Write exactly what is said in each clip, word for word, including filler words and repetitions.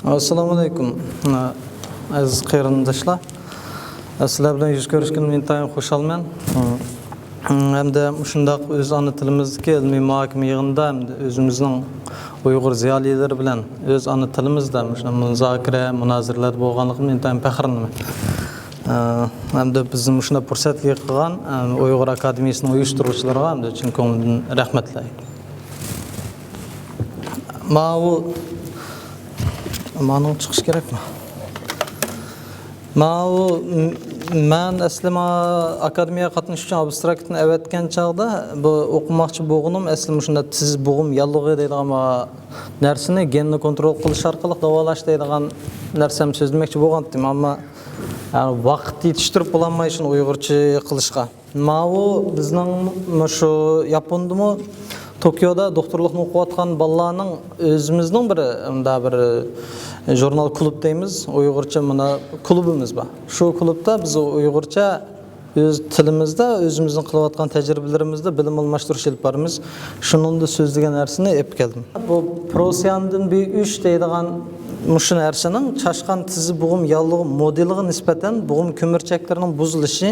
ئەسسالامۇ ئەلەيكۇم، ئەزىز قېرىنداشلار. سىلەر بىلەن يۈز كۆرۈشكىنىمدىن ئىنتايىن خۇشالمەن. ھەمدە مۇشۇنداق ئۆز ئانا تىلىمىزدىكى ئىلمىي مۇھاكىمە يىغىنىدا ھەمدە ئۆزىمىزنىڭ ئۇيغۇر زىيالىيلىرى بىلەن ئۆز ئانا تىلىمىزدا مۇشۇنداق مۇزاكىرە، مۇنازىرىلەردە بولغانلىقىمدىن ئىنتايىن پەخىرلىنىمەن. ھەمدە بىزنى مۇشۇنداق پۇرسەتكە ئىگە قىلغان ئۇيغۇر ئاكادېمىيىسىنىڭ ئۇيۇشتۇرغۇچىلىرىغا ھەمدە چىن كۆڭلۈمدىن رەھمەتلەر. ماۋۇ، مانىڭ چىقىش كېرەكمۇ؟ ماۋۇ، م-، مەن ئەسلى ما ئاكادېمىيەگە قاتنىشىش ئۈچۈن ئابستراكتنى ئەۋەتكەن چاغدا، بۇ ئوقۇماقچى بولغىنىم ئەسلى مۇشۇنداق تىز بوغۇم ياللۇغى دەيدىغان ما نەرسىنى گېننى كونترول قىلىش ئارقىلىق داۋالاش دەيدىغان نەرسەمنى سۆزلىمەكچى بولغانتىم، ئەمما، يەنى، ۋاقىت يېتىشتۈرۈپ بولالماي شۇنى ئۇيغۇرچە قىلىشقا. ماۋۇ بىزنىڭ مۇشۇ ياپوندىمۇ توكيودا دوختۇرلۇقنى ئوقۇۋاتقان بالىلارنىڭ ئۆزىمىزنىڭ بىر، مۇنداق بىر ژۇرنال كۇلۇب دەيمىز، ئۇيغۇرچە مانا كۇلۇبىمىز بار. شۇ كۇلۇبتا بىز ئۇيغۇرچە ئۆز تىلىمىزدا، ئۆزىمىزنىڭ قىلىۋاتقان تەجرىبىلىرىمىزدە بىلىم ئالماشتۇرۇش ئېلىپ بارىمىز. شۇنىڭدا سۆزلىگەن نەرسىنى ئېلىپ كەلدىم. بۇ پروسىياندىن بى ئۈچ دەيدىغان مۇشۇ نەرسىنىڭ چاشقان تىزى بوغۇم ياللۇغى مودېلىغا نىسبەتەن بوغۇم كۆمۈرچەكلىرىنىڭ بۇزۇلۇشى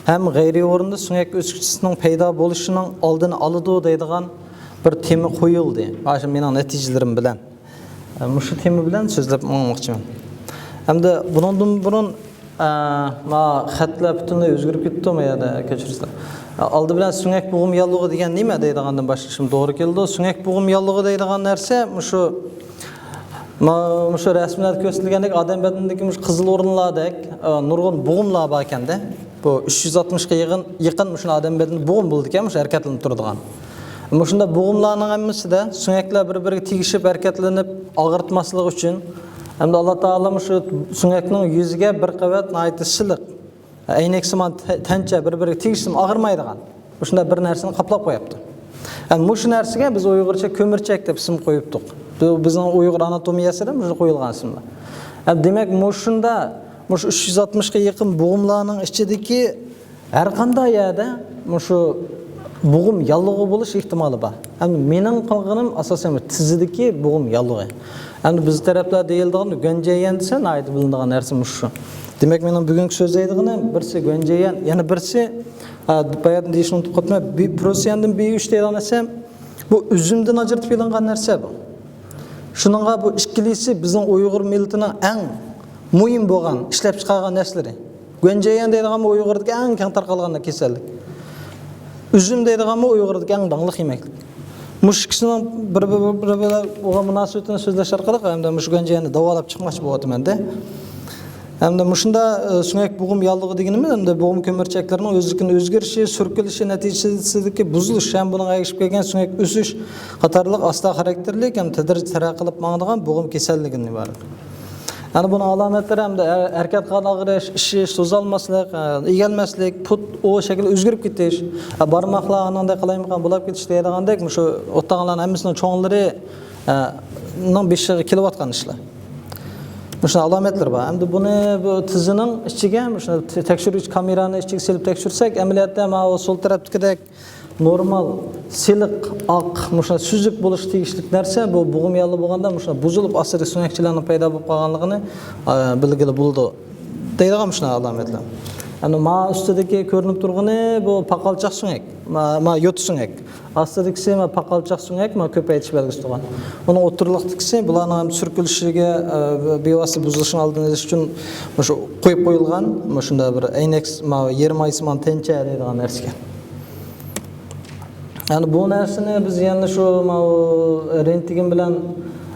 ھەم غەيرىي ئورۇندا سۆڭەك ئۆسكۈچىسىنىڭ پەيدا بولۇشىنىڭ ئالدىنى ئالىدۇ دەيدىغان بىر تېما قويۇلدى. مانا شۇ مېنىڭ نەتىجىلىرىم بىلەن. مۇشۇ تېما بىلەن سۆزلەپ ماڭماقچىمەن. ھەمدە بۇنىڭدىن بۇرۇن، ئە، ما خەتلەر پۈتۈنلەي ئۆزگىرىپ كېتىپتۇ ما يەردە، كەچۈرۈڭلار. ئالدى بىلەن سۆڭەك بوغۇم ياللۇغى دېگەن نېمە دەيدىغاندىن باشلىشىم توغرا كېلىدۇ. سۆڭەك بوغۇم ياللۇغى دەيدىغان نەرسە مۇشۇ، ما، مۇشۇ رەسىملەردە كۆرسىتىلگەندەك ئادەم بەدىنىدىكى مۇشۇ قىزىل ئورۇنلاردەك، ئە، نۇرغۇن بوغۇملار بار ئىكەندە. بۇ ئۈچ يۈز ئاتمىشقا يېقىن، يېقىن مۇشۇنداق ئادەم بەدىنىدە بوغۇم بولىدىكەن، مۇشۇ ھەرىكەتلىنىپ تۇرىدىغان. مۇشۇنداق بوغۇملارنىڭ ھەممىسىدە سۆڭەكلەر بىر-بىرىگە تېگىشىپ ھەرىكەتلىنىپ ئاغرىتماسلىقى ئۈچۈن، ھەمدە ئاللا تائالا مۇشۇ سۆڭەكنىڭ يۈزىگە بىر قەۋەت ناھايىتى سىلىق، ئەينەكسىمان تە-، تەنچە بىر-بىرىگە تېگىشسىمۇ ئاغرىمايدىغان مۇشۇنداق بىر نەرسىنى قاپلاپ قويۇپتۇ. ھەم مۇشۇ نەرسىگە بىز ئۇيغۇرچە كۆمۈرچەك دەپ ئىسىم قويۇپتۇق. بۇ بىزنىڭ ئۇيغۇر ئاناتومىيەسىدە مۇشۇ قويۇلغان ئىسىملار. ھەم دېمەك، مۇشۇندا مۇشۇ ئۈچ يۈز ئاتمىشقا يېقىن بوغۇملارنىڭ ئىچىدىكى ھەر قانداق يەردە مۇشۇ بوغۇم ياللۇغى بولۇش ئېھتىمالى بار. ئەمدى مېنىڭ قىلغىنىم ئاساسەن تىزىدىكى بوغۇم ياللۇغى. ئەمدى بىز تەرەپلەر دېيىلىدىغان گۆنجەييەن دېسە ناھايىتى بىلىنىدىغان نەرسە مۇشۇ. دېمەك، مېنىڭ بۈگۈنكى سۆزلەيدىغىنىم بىرسى گۆنجەييەن، يەنە بىرسى، ئە، باياتىن دېيىشنى ئۇنتۇپ قاپتىمەن، بى-، پروسىياندىن بى ئۈچ دەيدىغان نەرسە بۇ ئۈزۈمدىن ئاجرىتىپ ئېلىنغان نەرسە بۇ. شۇنىڭغا بۇ ئىككىلىسى بىزنىڭ ئۇيغۇر مىللىتىنىڭ ئەڭ مۇھىم بولغان ئىشلەپ چىقارغان نەرسىلىرى. گۆنجەييەن دەيدىغانمۇ ئۇيغۇردىكى ئەڭ كەڭ تارقالغان كېسەللىك. ئۈزۈم دەيدىغانمۇ ئۇيغۇردىكى ئەڭ داڭلىق يېمەكلىك. مۇشۇ ئىككىسىنىڭ بىر-، بىر-، بىر-، بىر-، بىلەن بولغان مۇناسىۋىتىنى سۆزلەش ئارقىلىق ھەمدە مۇشۇ گۆنجەييەننى داۋالاپ چىقماقچى بولۇۋاتىمەن-دە. ھەمدە مۇشۇنداق، ئە، سۆڭەك بوغۇم ياللۇغى دېگىنىمىز ھەمدە بوغۇم كۆمۈرچەكلىرىنىڭ ئۆزلۈكىدىن ئۆزگىرىشى، سۈركىلىشى نەتىجىسىدىكى بۇزۇلۇش ھەم بۇنىڭغا ئەگىشىپ كەلگەن سۆڭەك ئۆسۈش قاتارلىق ئاستا خاراكتېرلىك ھەم تەدرىجىي تەرەققىي قىلىپ ماڭىدىغان بوغۇم كېسەللىكىدىن ئىبارەت. يەنى بۇنىڭ ئالامەتلىرى ھەمدە ھەر-، ھەرىكەت قان ئاغرىش، ئىششىش، سوزالماسلىق، ئە، ئېگەلمەسلىك، پۇت ئۇ شەكلى ئۆزگىرىپ كېتىش، ئە، بارماقلار ئانىڭدەك قالايمىقان بولاپ كېتىش دەيدىغاندەك مۇشۇ ئوتتاغانلارنىڭ ھەممىسىنىڭ چوڭلىرى، ئە، نىڭ بېشىغا كېلىۋاتقان ئىشلار. مۇشۇ ئالامەتلىرى بار. ئەمدى بۇنى بۇ تىزىنىڭ ئىچىگە، مۇشۇ تە-، تەكشۈرگۈچ كامېرانى ئىچىگە سېلىپ تەكشۈرسەك، ئەمەلىيەتتە ماۋۇ سول تەرەپتىكىدەك نورمال، سىلىق، ئاق، مۇشۇ سۈزۈك بولۇشقا تېگىشلىك نەرسە، بۇ بوغۇم ياللۇغى بولغاندا مۇشۇ بۇزۇلۇپ، ئاستىدىكى سۆڭەكچىلەرنىڭ پەيدا بولۇپ قالغانلىقىنى، ئە، بىلگىلى بولىدۇ. دەيدىغان مۇشۇنداق ئالامەتلەر. ئەنە ما ئۈستىدىكى كۆرۈنۈپ تۇرغىنى بۇ پاقالچاق سۆڭەك، ما، ما يوتا سۆڭەك. ئاستىدىكىسى ما پاقالچاق سۆڭەك، ما كۆپەيتىش بەلگىسى تۇرغان. ئۇنىڭ ئوتتۇرىلىقتىكىسى بۇلارنىڭ ھەم سۈركىلىشىگە، ئە، بىۋاسىتە بۇزۇلۇشىنىڭ ئالدىنى ئېلىش ئۈچۈن مۇشۇ قويۇپ قويۇلغان، مۇشۇنداق بىر ئەينەك، ما يېرىم ئايسىمان تەنچە دەيدىغان نەرسىكەن. يەنى بۇ نەرسىنى بىز يەنە شۇ ماۋۇ رېنتگېن بىلەن،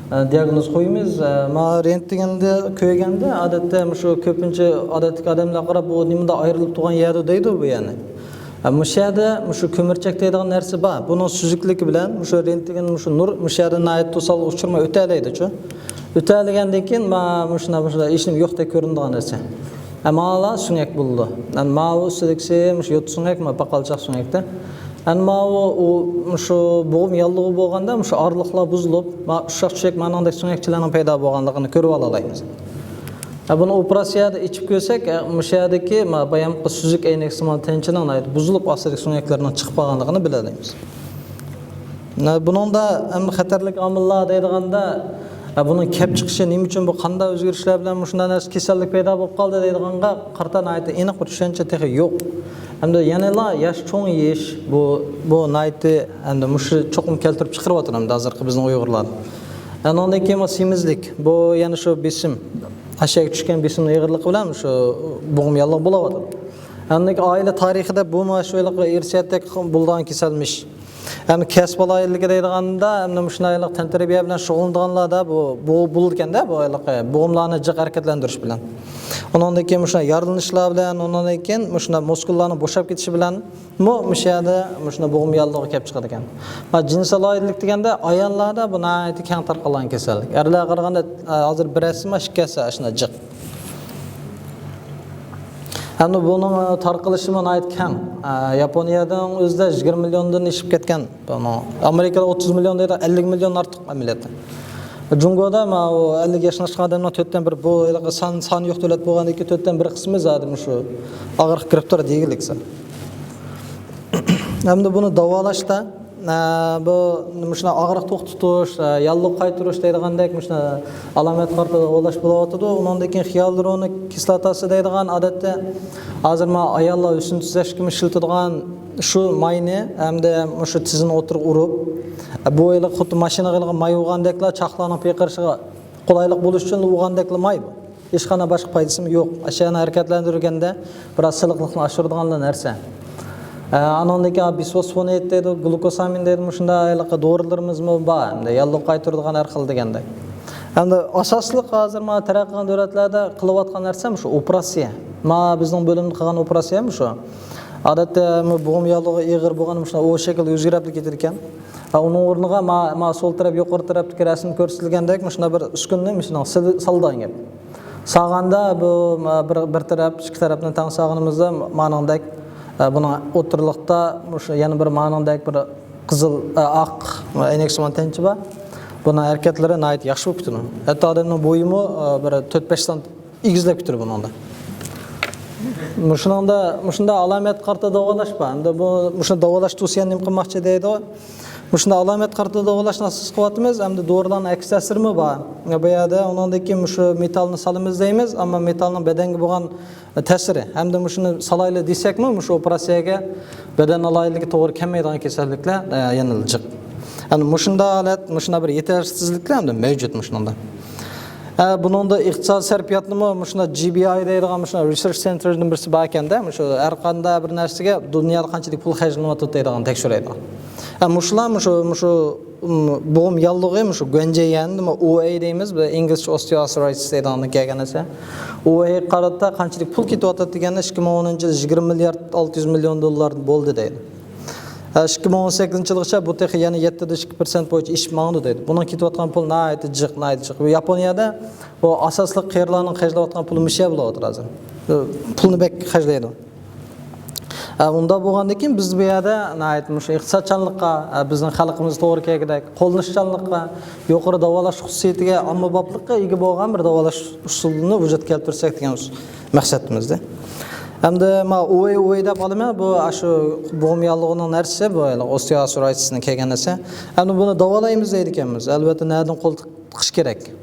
ئە، دىياگنوز قويىمىز. ئە، ما رېنتگېندا كۆرگەندە، ئادەتتە مۇشۇ كۆپىنچە ئادەتتىكى ئادەملەر قاراپ، بۇ نېمىنداق ئايرىلىپ تۇرغان يەردۇ دەيدۇ بۇ يەنى. ئە، مۇشۇ يەردە مۇشۇ كۆمۈرچەك دەيدىغان نەرسە بار. بۇنىڭ سۈزۈكلۈكى بىلەن مۇشۇ رېنتگېن، مۇشۇ نۇر مۇشۇ يەردە ناھايىتى توسالغۇغا ئۇچرىماي ئۆتەلەيدىچۇ. ئۆتەلىگەندىن كېيىن ما مۇشۇنداق، مۇشۇنداق ھېچنېمە يوقتەك كۆرۈنىدىغان نەرسە. ئە، ماۋۇلار سۆڭەك بولىدۇ. ئەنە ماۋۇ ئۈستىدىكىسى مۇشۇ يوتا سۆڭەك، ما پاقالچاق سۆڭەكتە. ئەنە ماۋۇ ئۇ، مۇشۇ بوغۇم ياللۇغى بولغاندا مۇشۇ ئارىلىقلار بۇزۇلۇپ، ما ئۇششاق چۈشەك مانىڭدەك سۆڭەكچىلەرنىڭ پەيدا بولغانلىقىنى كۆرۈۋالالايمىز. ھە، بۇنى ئوپېراتسىيەدە ئېچىپ كۆرسەك، ھە، مۇشۇ يەردىكى، ما، بايامقى سۈزۈك ئەينەكسىمان تەنچىنىڭ ناھايىتى بۇزۇلۇپ، ئاستىدىكى سۆڭەكلىرىنىڭ چىقىپ قالغانلىقىنى بىلەلەيمىز. ھە، بۇنىڭدا ئەمدى خەتەرلىك ئامىللار دەيدىغاندا، ھە، بۇنىڭ كەپ چىقىشى نېمە ئۈچۈن، بۇ قانداق ئۆزگىرىشلەر بىلەن مۇشۇنداق نەرسە، كېسەللىك پەيدا بولۇپ قالدى دەيدىغانغا قارىتا ناھايىتى ئېنىق بىر چۈشەنچە تېخى يوق. ھەمدە يەنىلا ياش چوڭىيىش، بۇ، بۇ ناھايىتى، ھەمدە مۇشۇ چوقۇم كەلتۈرۈپ چىقىرىۋاتىدۇ ھەمدە ھازىرقى بىزنىڭ ئۇيغۇرلاردا. ئەنىڭدىن كېيىن بۇ سېمىزلىك، بۇ يەنە شۇ بېسىم، ئەشەگە چۈشكەن بېسىمنىڭ ئېغىرلىقى بىلەن شۇ بوغۇم ياللۇغى بولۇۋاتىدۇ. ئەمدى ئائىلە تارىخىدا بۇمۇ شۇ ھېلىقى ئىرسىيەتتەك بولىدىغان كېسەلمىش. ئەمدى كەسىپ ئالاھىدىلىكى دەيدىغاندا، ئەمدى مۇشۇنداق ھېلىقى تەنتەربىيە بىلەن شۇغۇللىنىدىغانلاردا بۇ، بۇ بولىدىكەندە، بۇ ھېلىقى بوغۇملارنى جىق ھەرىكەتلەندۈرۈش بىلەن. ئۇنىڭدىن كېيىن مۇشۇنداق يارىلىنىشلار بىلەن، ئۇنىڭدىن كېيىن مۇشۇنداق مۇسكۇللارنىڭ بوشاپ كېتىشى بىلەنمۇ مۇشۇ يەردە مۇشۇنداق بوغۇم ياللۇغى كېلىپ چىقىدىكەن. ھە، جىنسىي ئالاھىدىلىك دېگەندە ئاياللاردا بۇ ناھايىتى كەڭ تارقالغان كېسەللىك. ئەرلەرگە قارىغاندا، ئە، ھازىر بىرەرسىمۇ ئىككى ھەسسە ئاشۇنداق جىق. ئەمدى بۇنىڭ، ئە، تارقىلىشىمۇ ناھايىتى كەڭ. ئە، ياپونىيەنىڭ ئۆزىدە يىگىرمە مىليوندىن ئېشىپ كەتكەن. بۇنىڭ ئامېرىكىدا ئوتتۇز مىليون دەيدۇ، ئەللىك مىليون ئارتۇق ئەمەلىيەتتە. جۇڭگودا ماۋۇ ئەللىك ياشتىن ئاشقان ئادەمنىڭ تۆتتىن بىرى، بۇ ھېلىقى سان، سانى يوق دۆلەت بولغاندىكى تۆتتىن بىر قىسمى زادى مۇشۇ ئاغرىققا گىرىپتار دېگۈلۈك. ئەمدى بۇنى داۋالاشتا، ئە، بۇ مۇشۇنداق ئاغرىق توختىتىش، ئە، ياللۇغ قايتۇرۇش دەيدىغاندەك مۇشۇنداق ئالامەتكە قارىتا داۋالاش بولۇۋاتىدۇ. ئۇنىڭدىن كېيىن خىيالۇرونىك كىسلاتاسى دەيدىغان، ئادەتتە ھازىر مانا ئاياللار ھۆسن تۈزەشكىمۇ ئىشلىتىدىغان شۇ ماينى، ھەمدە مۇشۇ تىزىنى ئوتتۇرىغا ئۇرۇپ، بۇ ھېلىقى خۇددى ماشىنىغا ئېلىنغان ماي ئۇرغاندەكلا چاقلارنىڭ پىيقىرىشىغا قولايلىق بولۇش ئۈچۈن ئۇرغاندەكلا ماي بۇ. ھېچقانداق باشقا پايدىسىمۇ يوق. ئاشۇنى ھەرىكەتلەندۈرگەندە بىراز سىلىقلىقنى ئاشۇرىدىغانلا نەرسە. ئە، ئانىڭدىن كېيىن بىسفوسفونات دەيدۇ، گلۇكوسامىن دەيدۇ، مۇشۇنداق ھېلىقى دورىلىرىمىزمۇ بار. ئەمدى ياللۇغ قايتۇرىدىغان ھەر خىل دېگەندەك. ئەمدى ئاساسلىق ھازىر مانا تەرەققىي قىلغان دۆلەتلەردە قىلىۋاتقان نەرسە مۇشۇ ئوپېراتسىيە. ما بىزنىڭ بۆلۈمدە قىلغان ئوپېراتسىيە مۇشۇ. ئادەتتە بوغۇم ياللۇغى ئېغىر بولغان مۇشۇنداق ئو شەكىل ئۆزگىرىپ كېتىدىكەن. ھە، ئۇنىڭ ئورنىغا ما، ما سول تەرەپ، يۇقىرى تەرەپتىكى رەسىمدە كۆرسىتىلگەندەك مۇشۇنداق بىر ئۈسكۈنىنى مۇشۇنداق سېلى-، سالىدىغان گەپ. سالغاندا بۇ، ما، بىر، بىر تەرەپ، ئىككى تەرەپنى تەڭ سالغىنىمىزدا مانىڭدەك، ئە، بۇنىڭ ئوتتۇرىلىقتا مۇشۇ يەنە بىر مانىڭدەك بىر قىزىل، ئە، ئاق ئەينەك سىمان تەنچە بار. بۇنىڭ ھەرىكەتلىرى ناھايىتى ياخشى بولۇپ كېتىدۇ. ھەتتا ئادەمنىڭ بويىمۇ، ئە، بىر تۆت بەش سانت ئېگىزلەپ كېتىدۇ بۇنىڭدا. مۇشۇنىڭدا، مۇشۇنداق ئالامەت قارىتا داۋالاش بار. ئەمدى بۇ، مۇشۇ داۋالاش توسۇيان نېمە قىلماقچى دەيدۇ. مۇشۇنداق ئالامەت قارىتا داۋالاشنى ئاساس قىلىۋاتىمىز. ئەمدى دورىلارنىڭ ئەكس تەسىرىمۇ بار. بۇ يەردە ئۇنىڭدىن كېيىن مۇشۇ مېتالنى سالىمىز دەيمىز، ئەمما مېتالنىڭ بەدەنگە بولغان تەسىرى. ھەمدە مۇشۇنى سالايلى دېسەكمۇ، مۇشۇ ئوپېراتسىيەگە بەدەن ئالاھىدىلىكى توغرا كەلمەيدىغان كېسەللىكلەر، ئە، يەنىلا جىق. يەنى مۇشۇنداق ھالەت، مۇشۇنداق بىر يېتەرسىزلىكلەر ھەمدە مەۋجۇت مۇشۇنىڭدا. ئە، بۇنىڭدا ئىقتىسادىي سەرپىياتنىمۇ مۇشۇنداق جى بى ئاي دەيدىغان مۇشۇنداق رىسېرچ سېنتىرىدىن بىرسى بار ئىكەندە، مۇشۇ ھەر قانداق بىر نەرسىگە دۇنيادا قانچىلىك پۇل خەجلىنىۋاتىدۇ دەيدىغان تەكشۈرەيدىغان. ئە، مۇشۇلار مۇشۇ، مۇشۇ، م، بوغۇم ياللۇغى مۇشۇ گۇەنجيەن، ئو ئەي دەيمىز، بۇ ئىنگلىزچە ئوستېئوئارترىتىس دەيدىغاندىن كەلگەن نەرسە. ئۇ ئەيگە قارىتا قانچىلىك پۇل كېتىۋاتىدۇ دېگەندە، ئىككى مىڭ ئونىنچى يىل يىگىرمە مىليارد ئالتە يۈز مىليون دوللار بولدى دەيدۇ. ھە، ئىككى مىڭ ئون سەككىزىنچى يىلغىچە بۇ تېخى يەنە يەتتە پىرسەنت بويىچە ئېشىپ ماڭىدۇ دەيدۇ. بۇنىڭ كېتىۋاتقان پۇل ناھايىتى جىق، ناھايىتى جىق. ياپونىيەدە بۇ ئاساسلىق قېرىلارنىڭ خەجلەۋاتقان پۇلى مۇشۇ بولۇۋاتىدۇ ھازىر. پۇلنى بەك خەجلەيدۇ. ھە، ئۇنداق بولغاندىن كېيىن بىز بۇ يەردە ناھايىتى مۇشۇ ئىقتىسادچانلىققا، ھە، بىزنىڭ خەلقىمىزگە توغرا كەلگۈدەك قوللىنىشچانلىققا، يۇقىرى داۋالاش خۇسۇسىيىتىگە، ئاممىبابلىققا ئىگە بولغان بىر داۋالاش ئۇسۇلىنى ۋۇجۇدقا كەلتۈرسەك دېگەن مەقسەتىمىزدە. ئەمدى ما ئۇۋەي، ئۇۋەي دەپ ئالىمەن، بۇ ئاشۇ بوغۇم ياللۇغىنىڭ نەرسىسى، بۇ ئوستېئوئارترىتىسنىڭ كەلگەن نەرسە. ئەمدى بۇنى داۋالايمىز دەيدىكەنمىز. ئەلۋەتتە، نەدىن قول تىقىش كېرەك؟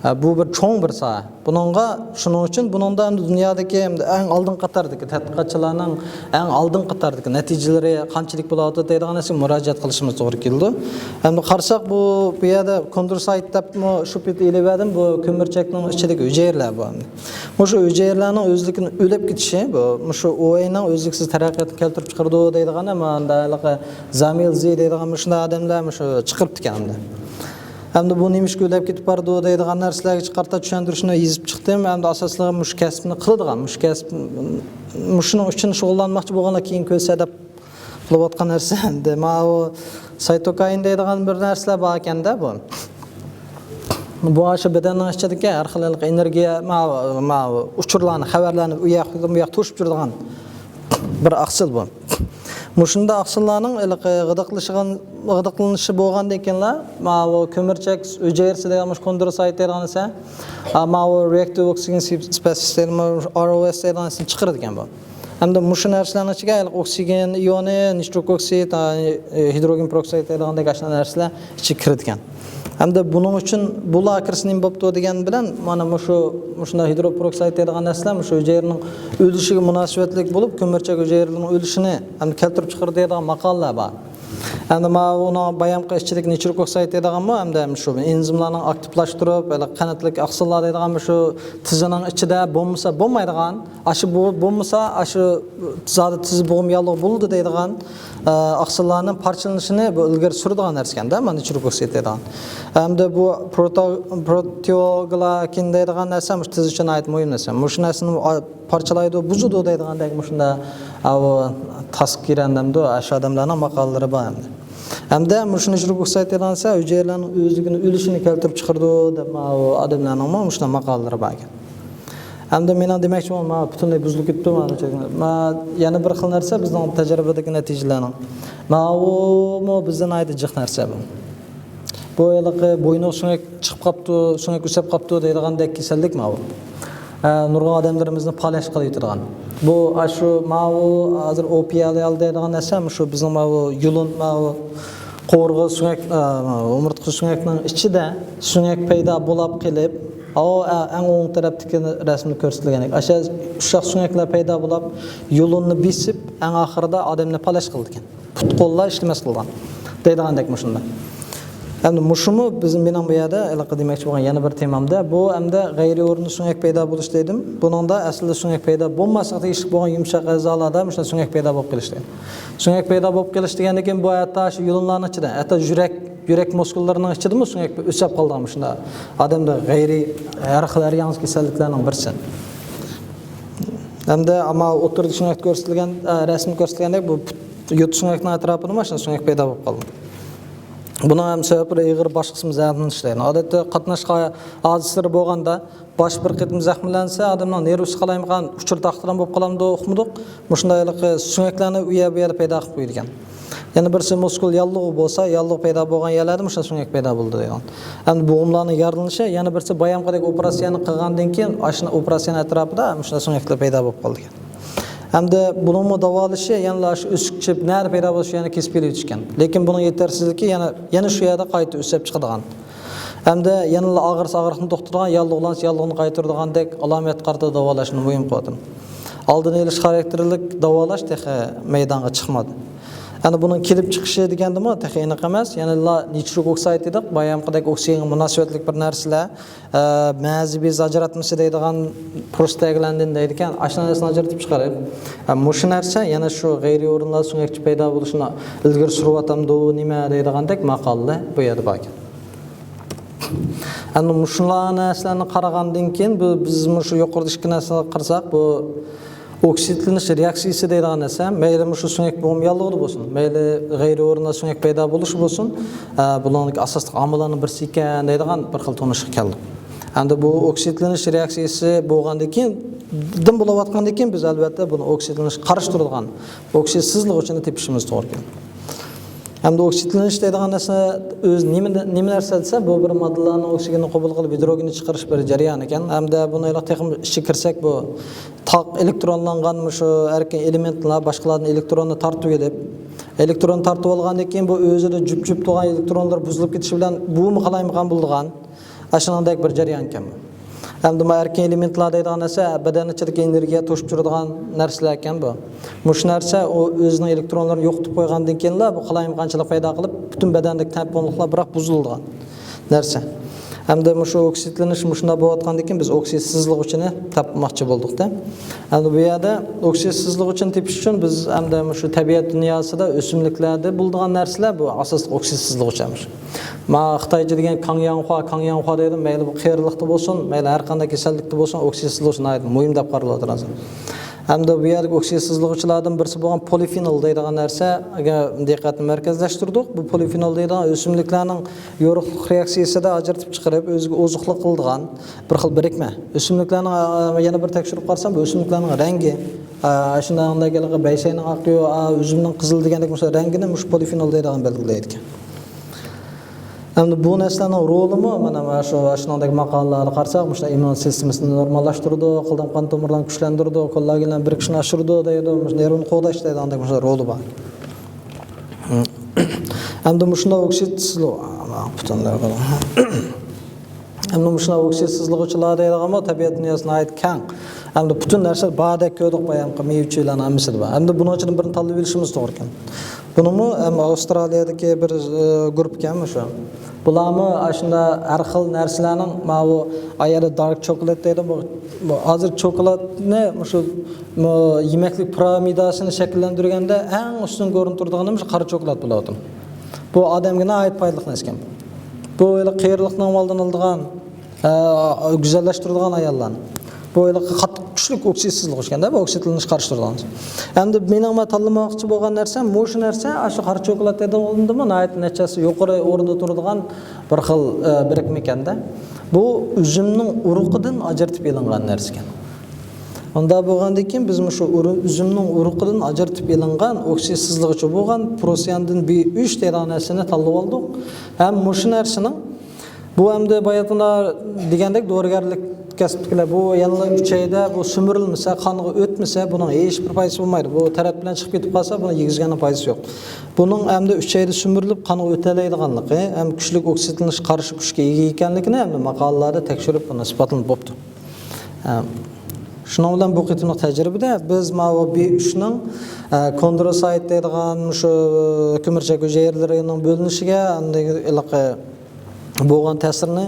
ھە، بۇ بىر چوڭ بىر ساھە. بۇنىڭغا، شۇنىڭ ئۈچۈن بۇنىڭدا ئەمدى دۇنيادىكى ئەمدى ئەڭ ئالدىنقى قاتاردىكى تەتقىقاتچىلارنىڭ ئەڭ ئالدىنقى قاتاردىكى نەتىجىلىرى قانچىلىك بولۇۋاتىدۇ دەيدىغان نەرسىگە مۇراجىئەت قىلىشىمىز توغرا كېلىدۇ. ئەمدى قارىساق، بۇ، بۇ يەردە كوندروسايت دەپمۇ شۇ پېتى ئېلىۋەردىم، بۇ كۆمۈرچەكنىڭ ئىچىدىكى ھۈجەيرىلەر بۇ ئەمدى. مۇشۇ ھۈجەيرىلەرنىڭ ئۆزلۈكىدىن ئۆلۈپ كېتىشى، بۇ، مۇشۇ ئۇۋەينىڭ ئۆزلۈكسىز تەرەققىياتىنى كەلتۈرۈپ چىقىرىدۇ دەيدىغان، ئەمما ئاندا ھېلىقى زامىل زى دەيدىغان مۇشۇنداق ئادەملەر مۇشۇ چىقىرىپتىكەن ئەمدى. ئەمدى بۇ نېمىشقا ئۆلۈپ كېتىپ بارىدۇ دەيدىغان نەرسىلەرگە قارىتا چۈشەندۈرۈشنى يېزىپ چىقتىم. ئەمدى ئاساسلىقى مۇشۇ كەسىپنى قىلىدىغان، مۇشۇ كەسىپ، مۇشۇنىڭ ئۈچۈن شۇغۇللانماقچى بولغانلار كېيىن كۆرسە دەپ قىلىۋاتقان نەرسە. ئەمدى ماۋۇ سايتوكاين دەيدىغان بىر نەرسىلەر بار ئىكەندە بۇ. بۇ ئاشۇ بەدەننىڭ ئىچىدىكى ھەر خىل ھېلىقى ئېنېرگىيە، ماۋۇ، ماۋۇ ئۇچۇرلارنى، خەۋەرلەرنى ئۇ ياقتىن بۇ ياققا توشۇپ يۈرىدىغان بىر ئاقسىل بۇ. مۇشۇنداق ئاقسىللارنىڭ ھېلىقى غىدىقلىشىغان، غىدىقلىنىشى بولغاندىن كېيىنلا، ماۋۇ كۆمۈرچەك ھۈجەيرىسى دېگەن مۇشۇ كوندروسايت دەيدىغان نەرسە، ئا، ماۋۇ رېئاكتىپ ئوكسىگېن سپېسىس دەيدىغان، ئار ئو ئېس دەيدىغان نەرسىنى چىقىرىدىكەن بۇ. ھەمدە مۇشۇ نەرسىلەرنىڭ ئىچىگە ھېلىقى ئوكسىگېن ئىيونى، نىترىك ئوكسىد، ئا، ئى، ھىدروگېن پېروكسىد دەيدىغاندەك ئاشۇنداق نەرسىلەر ئىچىگە كىرىدىكەن. ھەمدە بۇنىڭ ئۈچۈن بۇلار كىرسە نېمە بوپتۇ دېگەن بىلەن، مانا مۇشۇ، مۇشۇنداق ھىدروپېروكسىد دەيدىغان نەرسىلەر مۇشۇ ھۈجەيرىنىڭ ئۆلۈشىگە مۇناسىۋەتلىك بولۇپ، كۆمۈرچەك ھۈجەيرىنىڭ ئۆلۈشىنى ھەمدە كەلتۈرۈپ چىقىرىدىغان ماقالىلەر بار. ئەمدى ماۋۇ ئۇنىڭ بايامقى ئىچىدىكى نىترىك ئوكسايد دەيدىغانمۇ، ھەمدە شۇ ئېنزىملارنىڭ ئاكتىپلاشتۇرۇپ، ھېلى قەنتلىك ئاقسىللار دەيدىغان شۇ تىزىنىڭ ئىچىدە بولمىسا بولمايدىغان، ئاشۇ بۇ بولمىسا، ئاشۇ زادى تىز بوغۇم ياللۇغى بولىدۇ دەيدىغان، ئە، ئاقسىللارنىڭ پارچىلىنىشىنى بۇ ئىلگىرى سۈرىدىغان نەرسىكەن-دە، مانا نىترىك ئوكسايد دەيدىغان. ھەمدە بۇ پروتو-، پروتېئوگلاكىن دەيدىغان نەرسە مۇشۇ تىز ئۈچۈن ناھايىتى مۇھىم نەرسە. مۇشۇ نەرسىنى، ئا، پارچىلايدۇ، بۇزىدۇ دەيدىغاندەك مۇشۇنداق، ئاۋۇ تاسكىرەن دەمدۇ، ئاشۇ ئادەملەرنىڭ ماقالىلىرى بار ئەمدى. ھەمدە مۇشۇ نىترىك ئوكسايد دەيدىغان نەرسە ھۈجەيرىلەرنىڭ ئۆزلۈكىنى ئۆلۈشىنى كەلتۈرۈپ چىقىرىدۇ دەپ، ماۋۇ ئادەملەرنىڭمۇ مۇشۇنداق ماقالىلىرى بار ئىكەن. ھەمدە مېنىڭ دېمەكچى بولغىنىم، مانا پۈتۈنلەي بۇزۇلۇپ كېتىپتۇ، مانا چەكلىمە. مانا يەنە بىر خىل نەرسە بىزنىڭ تەجرىبىدىكى نەتىجىلەرنىڭ. ماۋۇمۇ بىزدە ناھايىتى جىق نەرسە بۇ. بۇ ھېلىقى بوينىغا سۆڭەك چىقىپ قاپتۇ، سۆڭەك ئۆسۈپ قاپتۇ دەيدىغاندەك كېسەللىك ماۋۇ. ئە، نۇرغۇن ئادەملىرىمىزنى پالەچ قىلىۋېتىدىغان. بۇ، ئاشۇ، ماۋۇ ھازىر ئوپىيالىيال دەيدىغان نەرسە، مۇشۇ بىزنىڭ ماۋۇ يۇلۇن، ماۋۇ قوۋۇرغا سۆڭەك، ئە، ئومۇرتقا سۆڭەكنىڭ ئىچىدە سۆڭەك پەيدا بولاپ قېلىپ، ئاۋۇ، ئە، ئەڭ ئوڭ تەرەپتىكى رەسىمدە كۆرسىتىلگەندەك. ئاشۇ ئۇششاق سۆڭەكلەر پەيدا بولاپ، يۇلۇننى بېسىپ، ئەڭ ئاخىرىدا ئادەمنى پالەچ قىلىدىكەن. پۇت-قوللار ئىشلىمەس قىلغان دەيدىغاندەك مۇشۇنداق. ئەمدى مۇشۇمۇ بىزنىڭ، مېنىڭ بۇ يەردە ھېلىقى دېمەكچى بولغان يەنە بىر تېمامدا، بۇ ئەمدى غەيرىي ئورۇندا سۆڭەك پەيدا بولۇش دېدىم. بۇنىڭدا ئەسلىدە سۆڭەك پەيدا بولماسلىقى تېگىشلىك بولغان يۇمشاق ئەزالاردا مۇشۇنداق سۆڭەك پەيدا بولۇپ قېلىش دەيدۇ. سۆڭەك پەيدا بولۇپ قېلىش دېگەندىن كېيىن بۇ ھەتتا شۇ يۇلۇنلارنىڭ ئىچىدە، ھەتتا يۈرەك، يۈرەك مۇسكۇللىرىنىڭ ئىچىدىمۇ سۆڭەك ئۆسۈپ قالىدىغان مۇشۇنداق ئادەمدە غەيرىي ھەر خىل ھەر ياڭزا كېسەللىكلەرنىڭ بىرسى. ھەمدە ئەمما ئوتتۇرىدا سۆڭەكتە كۆرسىتىلگەن، ئە، رەسىمدە كۆرسىتىلگەندەك بۇ پۇت-، يوتا سۆڭەكنىڭ ئەتراپىدا مۇشۇنداق سۆڭەك پەيدا بولۇپ قالدى. بۇنىڭ ھەم سەۋەبلىرى ئېغىر، باش قىسمى زەخىملىنىش دەيدۇ. ئادەتتە قاتناش ھادىسىلىرى بولغاندا باش بىر قېتىم زەخىملەنسە، ئادەمنىڭ نېرۋىسى قالايمىقان ئۇچۇر تاختىدىن بولۇپ قالامدۇ، ئۇقمىدۇق. مۇشۇنداق ھېلىقى سۆڭەكلەرنى ئۇ يەر بۇ يەردە پەيدا قىلىپ قويىدىكەن. يەنە بىرسى مۇسكۇل ياللۇغى بولسا، ياللۇغى پەيدا بولغان يەرلەردە مۇشۇنداق سۆڭەك پەيدا بولىدۇ دەيدۇ. ئەمدى بوغۇملارنىڭ يارىلىنىشى، يەنە بىرسى بايامقىدەك ئوپېراتسىيەنى قىلغاندىن كېيىن، ئاشۇ ئوپېراتسىيەنىڭ ئەتراپىدا مۇشۇنداق سۆڭەكلەر پەيدا بولۇپ قالىدىكەن. ھەمدە بۇنىڭمۇ داۋالىشى يەنىلا شۇ ئۆسۈك چىپ نەدە پەيدا بولسا، شۇ يەرنى كېسىپ كېلىۋېتىشكەن. لېكىن بۇنىڭ يېتەرسىزلىكى يەنە، يەنە شۇ يەردە قايتا ئۆسۈپ چىقىدىغان. ھەمدە يەنىلا ئاغرىسا ئاغرىقنى توختىتىدىغان، ياللۇغلانسا ياللۇغنى قايتۇرىدىغاندەك ئالامەتكە قارىتا داۋالاشنى مۇھىم قىلىۋاتىمەن. ئالدىنى ئېلىش خاراكتېرلىك داۋالاش تېخى مەيدانغا چىقمىدى. يەنى بۇنىڭ كېلىپ چىقىشى دېگەندىمۇ تېخى ئېنىق ئەمەس. يەنىلا نىترىك ئوكسايد دېدۇق، بايامقىدەك ئوكسىگېنغا مۇناسىۋەتلىك بىر نەرسىلەر، ئە، مەزى بېزى ئاجراتمىسى دەيدىغان پروستاگلاندىن دەيدىكەن، ئاشۇ نەرسىنى ئاجرىتىپ چىقىرىپ، ئە، مۇشۇ نەرسە يەنە شۇ غەيرىي ئورۇنلار سۆڭەكچە پەيدا بولۇشىنى ئىلگىرى سۈرۈۋاتامدۇ نېمە دەيدىغاندەك ماقالىلەر بۇ يەردە باركەن. ئەمدى مۇشۇنداق نەرسىلەرنى قارىغاندىن كېيىن، بۇ، بىز مۇشۇ يۇقىرىدا ئىككى نەرسىگە قارىساق، بۇ ئوكسىدلىنىش رېئاكسىيىسى دەيدىغان نەرسە، مەيلى مۇشۇ سۆڭەك بوغۇم ياللۇغىدا بولسۇن، مەيلى غەيرىي ئورۇندا سۆڭەك پەيدا بولۇشى بولسۇن، ئە، بۇنىڭدىكى ئاساسلىق ئامىللارنىڭ بىرسى ئىكەن دەيدىغان بىر خىل تونۇشقا كەلدۇق. ئەمدى بۇ ئوكسىدلىنىش رېئاكسىيىسى بولغاندىن كېيىن، دىن بولۇۋاتقاندىن كېيىن، بىز ئەلۋەتتە بۇنى ئوكسىدلىنىشقا قارشى تۇرىدىغان ئوكسىد سىزىلغۇچىنى تېپىشىمىز توغرا كېلىدۇ. ئەمدى ئوكسىدلىنىش دەيدىغان نەرسە ئۆزى نېمە، نېمە نەرسە دېسە، بۇ بىر ماددىلارنىڭ ئوكسىگېننى قوبۇل قىلىپ، گىدروگېننى چىقىرىش بىر جەريان ئىكەن. ھەمدە بۇنى ھېلىقى تېخىمۇ ئىچىگە كىرسەك، بۇ تاق ئېلېكترونلانغان مۇشۇ ئەركىن ئېلېمېنتلار باشقىلاردىن ئېلېكتروننى تارتىۋېلىپ، ئېلېكتروننى تارتىۋالغاندىن كېيىن، بۇ ئۆزىدە جۈپ-جۈپ تۇرغان ئېلېكترونلار بۇزۇلۇپ كېتىشى بىلەن بۇمۇ قالايمىقان بولىدىغان. ئاشۇنىڭدەك بىر جەريان ئىكەن بۇ. ئەمدى ما ئەركىن ئېلېمېنتلار دەيدىغان نەرسە بەدەن ئىچىدىكى ئېنېرگىيە توشۇپ تۇرىدىغان نەرسىلەر ئىكەن بۇ. مۇشۇ نەرسە ئۇ ئۆزىنىڭ ئېلېكترونلىرىنى يوقىتىپ قويغاندىن كېيىنلا بۇ قالايمىقانچىلىق پەيدا قىلىپ، پۈتۈن بەدەندىكى تەڭپۇڭلۇقلار بىراق بۇزۇلىدىغان نەرسە. ئەمدى مۇشۇ ئوكسىدلىنىش مۇشۇنداق بولۇۋاتقاندىن كېيىن بىز ئوكسىد سىزىلغۇچىنى تاپماقچى بولدۇق-دە. ئەمدى بۇ يەردە ئوكسىد سىزىلغۇچىنى تېپىش ئۈچۈن بىز ئەمدى مۇشۇ تەبىئەت دۇنياسىدا ئۆسۈملۈكلەردە بولىدىغان نەرسىلەر بۇ ئاساسلىق ئوكسىد سىزىلغۇچى مۇشۇ. ما خىتايچە دېگەن كاڭياڭخۇا، كاڭياڭخۇا دەيدۇ. مەيلى بۇ قېرىلىقتا بولسۇن، مەيلى ھەر قانداق كېسەللىكتە بولسۇن، ئوكسىد سىزىلغۇچى ناھايىتى مۇھىم دەپ قارىلىۋاتىدۇ ھازىر. ھەمدە بۇ يەردىكى ئوكسىد سىزىلغۇچىلاردىن بىرسى بولغان پولىفېنول دەيدىغان نەرسەگە دىققەتنى مەركەزلەشتۈردۇق. بۇ پولىفېنول دەيدىغان ئۆسۈملۈكلەرنىڭ يورۇقلۇق رېئاكسىيىسىدا ئاجرىتىپ چىقىرىپ، ئۆزىگە ئوزۇقلۇق قىلىدىغان بىر خىل بىرىكمە. ئۆسۈملۈكلەرنىڭ، ئا، يەنە بىر تەكشۈرۈپ قارىسام، بۇ ئۆسۈملۈكلەرنىڭ رەڭگى، ئا، شۇنداق بەيسەينىڭ ئاقى، ئا، ئۈزۈمنىڭ قىزىل دېگەندەك مۇشۇ رەڭگىنى مۇشۇ پولىفېنول دەيدىغان بەلگىلەيدىكەن. ئەمدى بۇ نەرسىلەرنىڭ رولىمۇ، مانا، مانا شۇ، شۇنىڭدەك ماقالىلەرگە قارىساق، مۇشۇ ئىممۇن سىستېمىسىنى نورماللاشتۇرىدۇ، قىلدىن قان تومۇرلارنى كۈچلەندۈرىدۇ، كوللاگېنلارنى بىرىكىشىنى ئاشۇرىدۇ دەيدۇ، مۇشۇ نېرۋىنى قوغداش دەيدىغاندەك مۇشۇ رولى بار. ئەمدى مۇشۇنداق ئوكسىد سىزىلغۇ-، پۈتۈن ئەمدى مۇشۇنداق ئوكسىد سىزىلغۇچىلار دەيدىغانمۇ تەبىئەت دۇنياسى ناھايىتى كەڭ. ئەمدى پۈتۈن نەرسە باردەك كۆردۇق بايامقى مېۋە-چېۋىلەرنىڭ ھەممىسىدە بار. ئەمدى بۇنىڭ ئىچىدىن بىرنى تاللىۋېلىشىمىز توغرا كەن. بۇنىمۇ ئەم، ئاۋسترالىيەدىكى بىر ئە، گۇرۇپپىكەن مۇشۇ. بۇلارمۇ ئاشۇندا ھەر خىل نەرسىلەرنىڭ ماۋۇ ئايەردە دارك چوكلېت دەيدۇ. بۇ، بۇ ھازىر چوكلاتنى مۇشۇ، مۇ-، يېمەكلىك پىرامىداسىنى شەكىللەندۈرگەندە ئەڭ ئۈستۈن كۆرۈنۈپ تۇرىدىغىنى مۇشۇ قارا چوكلات بولۇۋاتىدۇ. بۇ ئادەمگە ناھايىتى پايدىلىق نەرسىكەن. بۇ ھېلى قېرىلىقنىڭ ئالدىنى ئالىدىغان، ئە، گۈزەللەشتۈرىدىغان ئاياللارنى. بۇ ھېلى قاتتىق كۈچلۈك ئوكسىد سىزىلغۇچىكەن-دە، بۇ ئوكسىدلىنىشقا قارشى تۇرىدىغان. ئەمدى مېنىڭ مەن تاللىماقچى بولغان نەرسەم مۇشۇ نەرسە، ئاشۇ قارا چوكلات دېدىغىنىمۇ ناھايىتى نەچچە ھەسسە يۇقىرى ئورۇندا تۇرىدىغان بىر خىل، ئە، بىرىكمىكەن-دە. بۇ ئۈزۈمنىڭ ئۇرۇقىدىن ئاجرىتىپ ئېلىنغان نەرسىكەن. ئۇنداق بولغاندىن كېيىن بىز مۇشۇ ئۇرۇ-، ئۈزۈمنىڭ ئۇرۇقىدىن ئاجرىتىپ ئېلىنغان ئوكسىد سىزىلغۇچى بولغان پروسىياندىن بى ئۈچ دەيدىغان نەرسىنى تاللىۋالدۇق. ھەم مۇشۇ نەرسىنىڭ، بۇ ئەمدى باياتىنا دېگەندەك دورىگەرلىك كەسىپتىكىلەر، بۇ يەنىلا ئۈچەيدە بۇ سۈمۈرۈلمىسە، قانغا ئۆتمىسە، بۇنىڭ ھېچ بىر پايدىسى بولمايدۇ. بۇ تەرەت بىلەن چىقىپ كېتىپ قالسا، بۇنىڭ يېگۈزگەننىڭ پايدىسى يوق. بۇنىڭ ئەمدى ئۈچەيدە سۈمۈرۈلۈپ قانغا ئۆتەلەيدىغانلىقى ھەم كۈچلۈك ئوكسىدلىنىشقا قارشى كۈچكە ئىگە ئىكەنلىكىنى ئەمدى ماقالىلەردە تەكشۈرۈپ، بۇنى ئىسپاتلىنىپ بوپتۇ. ھە، شۇنىڭ بىلەن بۇ قېتىملىق تەجرىبىدە بىز ماۋۇ بى ئۈچنىڭ، ئە، كوندروسايت دەيدىغان شۇ كۆمۈرچەك ھۈجەيرىلىرىنىڭ بۆلۈنۈشىگە، ئاندىن ھېلىقى بولغان تەسىرنى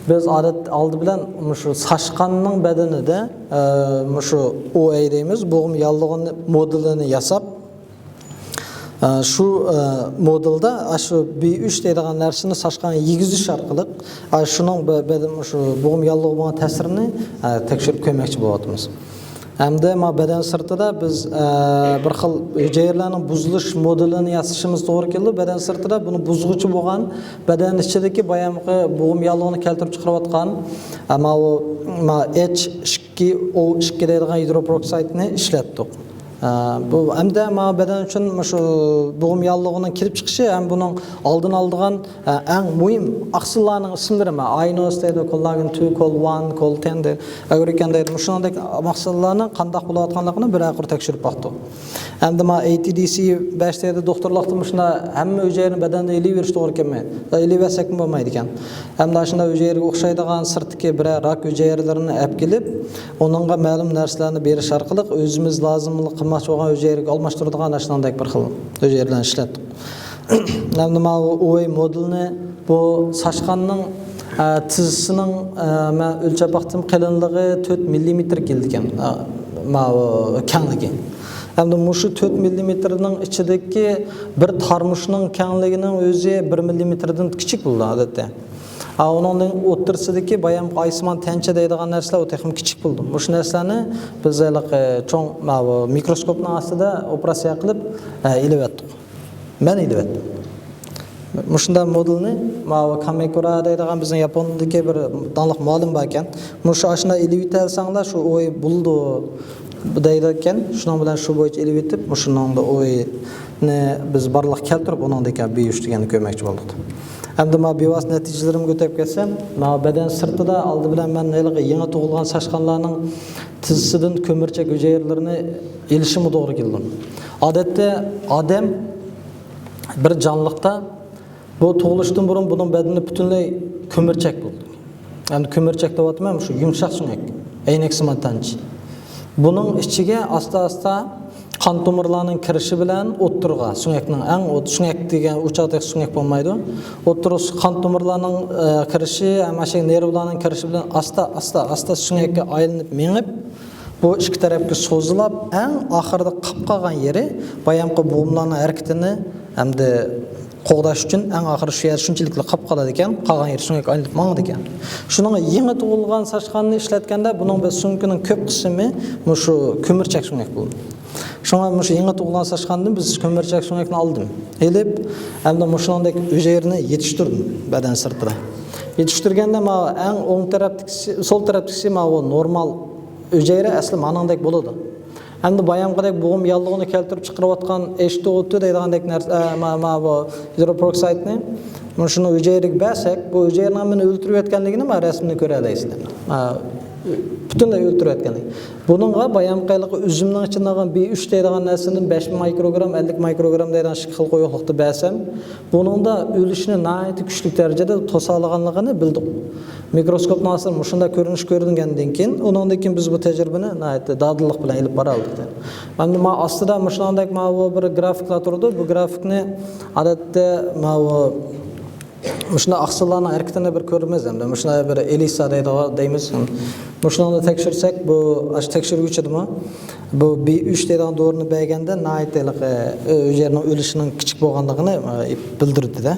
بىز ئادەت ئالدى بىلەن مۇشۇ ساشقاننىڭ بەدىنىدە، ئە، مۇشۇ ئو ئەي دەيمىز، بوغۇم ياللۇغىنى مودېلىنى ياساپ، ئە، شۇ، ئە، مودېلدا ئاشۇ بى ئۈچ دەيدىغان نەرسىنى ساشقانغا يېگۈزۈش ئارقىلىق، ئە، شۇنىڭ بە-، بەدىن شۇ بوغۇم ياللۇغى بولغان تەسىرىنى، ئە، تەكشۈرۈپ كۆرمەكچى بولۇۋاتىمىز. ھەمدە ما بەدەن سىرتىدا بىز، ئە، بىر خىل ھۈجەيرىلەرنىڭ بۇزۇلۇش مودېلىنى ياسىشىمىز توغرا كېلىدۇ. بەدەن سىرتىدا بۇنى بۇزغۇچى بولغان بەدەن ئىچىدىكى بايامقى بوغۇم ياللۇغىنى كەلتۈرۈپ چىقىرىۋاتقان، ئە، ماۋۇ، ما ئېچ ئىككى ئو ئىككى دەيدىغان گىدروپېروكسىدنى ئىشلەتتۇق. ئە، بۇ ھەمدە ما بەدەن ئۈچۈن مۇشۇ بوغۇم ياللۇغىنىڭ كېلىپ چىقىشى ھەم بۇنىڭ ئالدىنى ئالىدىغان، ئە، ئەڭ مۇھىم ئاقسىللارنىڭ ئىسىملىرى، ما ئاينوس دەيدۇ، كولاگېن تو، كول ۋان، كول تېن دەيدۇ، ئەگرىكەن دەيدۇ. مۇشۇنىڭدەك ئاقسىللارنىڭ قانداق بولۇۋاتقانلىقىنى بىرەر قۇر تەكشۈرۈپ باقتۇق. ئەمدى ما ئەي تى دى سى بەش دەيدۇ، دوختۇرلۇقتا مۇشۇنداق ھەممە ھۈجەيرىنى بەدەندىن ئېلىۋېرىش توغرا كەلمەيدۇ. ئېلىۋەرسەكمۇ بولمايدىكەن. ھەمدە ئاشۇنداق ھۈجەيرىگە ئوخشايدىغان سىرتتىكى بىرەر راك ھۈجەيرىلىرىنى ئەپ كېلىپ، ئۇنىڭغا مەلۇم نەرسىلەرنى بېرىش ئارقىلىق ئۆزىمىز لازىملىق قىلماقچى بولغان ھۈجەيرىگە ئالماشتۇرىدىغان ئاشۇنىڭدەك بىر خىل ھۈجەيرىلەرنى ئىشلەتتۇق. ھەمدە ماۋۇ ئوي مودېلىنى بۇ ساشقاننىڭ، ئە، تىزىسىنىڭ، ئە، مەن ئۆلچەپ باقتىم، قېلىنلىقى تۆت مىللىمېتىر كېلىدىكەن، ئە، ماۋۇ كەڭلىكى. ھەمدە مۇشۇ تۆت مىللىمېتىرنىڭ ئىچىدىكى بىر تارمۇشنىڭ كەڭلىكىنىڭ ئۆزى بىر مىللىمېتىردىن كىچىك بولىدۇ ئادەتتە. ئا، ئۇنىڭدىن ئوتتۇرىسىدىكى بايام ئايسىمان تەنچە دەيدىغان نەرسىلەر ئۇ تېخىمۇ كىچىك بولىدۇ. مۇشۇ نەرسىلەرنى بىز ھېلىقى چوڭ ماۋۇ مىكروسكوپنىڭ ئاستىدا ئوپېراتسىيە قىلىپ، ئە، ئېلىۋەتتۇق. مەن ئېلىۋەتتىم. مۇشۇنداق مودېلنى ماۋۇ كامېكۇرا دەيدىغان بىزنىڭ ياپونىيەدىكى بىر داڭلىق مۇئەللىم باركەن. مۇشۇ ئاشۇنداق ئېلىۋېتەلسەڭلار شۇ ئوي بولىدۇ دەيدىكەن. شۇنىڭ بىلەن شۇ بويىچە ئېلىۋېتىپ، مۇشۇنىڭدا ئوينى بىز بارلىققا كەلتۈرۈپ، ئۇنىڭدىكى بى ئۈچ دېگەننى كۆرمەكچى بولدۇق. ئەمدى ما بىۋاسىتە نەتىجىلىرىمگە ئۆتۈپ كەتسەم، ما بەدەن سىرتىدا ئالدى بىلەن مەن ھېلىقى يېڭى تۇغۇلغان ساشقانلارنىڭ تىزىسىدىن كۆمۈرچەك ھۈجەيرىلىرىنى ئېلىشىمغا توغرا كېلىدۇ. ئادەتتە ئادەم بىر جانلىقتا بۇ تۇغۇلۇشتىن بۇرۇن بۇنىڭ بەدىنى پۈتۈنلەي كۆمۈرچەك بولىدۇ. ئەمدى كۆمۈرچەك دەۋاتىمەن، شۇ يۇمشاق سۆڭەك، ئەينەكسىمان تەنچە. بۇنىڭ ئىچىگە ئاستا-ئاستا قان تومۇرلارنىڭ كىرىشى بىلەن ئوتتۇرىغا، سۆڭەكنىڭ ئەڭ ئوت-، سۆڭەك دېگەن ئۇ چاغدەك سۆڭەك بولمايدۇ. ئوتتۇرا قان تومۇرلارنىڭ، ئە، كىرىشى، ھەم ئاشۇ نېرۋىلارنىڭ كىرىشى بىلەن ئاستا، ئاستا، ئاستا سۆڭەككە ئايلىنىپ مېڭىپ، بۇ ئىككى تەرەپكە سوزۇلۇپ، ئەڭ ئاخىرىدا قاپ قالغان يېرى بايامقى بوغۇملارنىڭ ھەرىكىتىنى ئەمدى قوغداش ئۈچۈن ئەڭ ئاخىرى شۇ يەر شۇنچىلىكلا قاپ قالىدىكەن، قالغان يېرى سۆڭەك ئايلىنىپ ماڭىدىكەن. شۇنىڭغا يېڭى تۇغۇلغان ساشقاننى ئىشلەتكەندە بۇنىڭ بىر سۆڭىكىنىڭ كۆپ قىسمى مۇشۇ كۆمۈرچەك سۆڭەك بولىدۇ. شۇڭا مۇشۇ يېڭى تۇغۇلغان ساشقاندىن بىز كۆمۈرچەك سۆڭەكنى ئالدىم. ئېلىپ، ئەمدى مۇشۇنىڭدەك ھۈجەيرىنى يېتىشتۈردۈم بەدەن سىرتىدا. يېتىشتۈرگەندە ماۋۇ ئەڭ ئوڭ تەرەپتىكىسى، سول تەرەپتىكىسى ماۋۇ نورمال ھۈجەيرە ئەسلى مانىڭدەك بولىدۇ. ئەمدى بايامقىدەك بوغۇم ياللۇغىنى كەلتۈرۈپ چىقىرىۋاتقان ئېچ تو ئو تو دەيدىغاندەك نەرسە، ئە، ما-، ما بۇ گىدروپېروكسىدنى مۇشۇنى ھۈجەيرىگە بەرسەك، بۇ ھۈجەيرىنىڭ مېنى ئۆلتۈرۈۋەتكەنلىكىنى ما رەسىمدە كۆرەلەيسىلەر. ئە، پۈتۈنلەي ئۆلتۈرۈۋەتكەن. بۇنىڭغا بايامقى ئۈزۈمنىڭ ئىچىدە ئالغان بى ئۈچ دەيدىغان نەرسىدىن بەش مىكروگرام، ئەللىك مىكروگرام دەيدىغان ئىككى خىل قويۇقلۇقتا بەرسەم، بۇنىڭدا ئۆلۈشنى ناھايىتى كۈچلۈك دەرىجىدە توسالىغانلىقىنى بىلدۇق. مىكروسكوپنىڭ ئاستىدا مۇشۇنداق كۆرۈنۈش كۆرۈنگەندىن كېيىن، ئۇنىڭدىن كېيىن بىز بۇ تەجرىبىنى ناھايىتى دادىللىق بىلەن ئېلىپ بارالدۇق. ئەمدى ما ئاستىدا مۇشۇنداق ماۋۇ بىر گرافىكلار تۇرىدۇ. بۇ گرافىكنى ئادەتتە ماۋۇ مۇشۇنداق ئاقسىللارنىڭ ھەرىكىتىنى بىر كۆرىمىز ئەمدى. مۇشۇنداق بىر ئېلىسا دەيدىغان دەيمىز. مۇشۇنىڭدا تەكشۈرسەك، بۇ ئاشۇ تەكشۈرگۈچىدىمۇ بۇ بى ئۈچ دەيدىغان دورىنى بەرگەندە ناھايىتى ھېلىقى، ئۆ، ھۈجەيرىنىڭ ئۆلۈشىنىڭ كىچىك بولغانلىقىنى، ئە، بىلدۈردى-دە.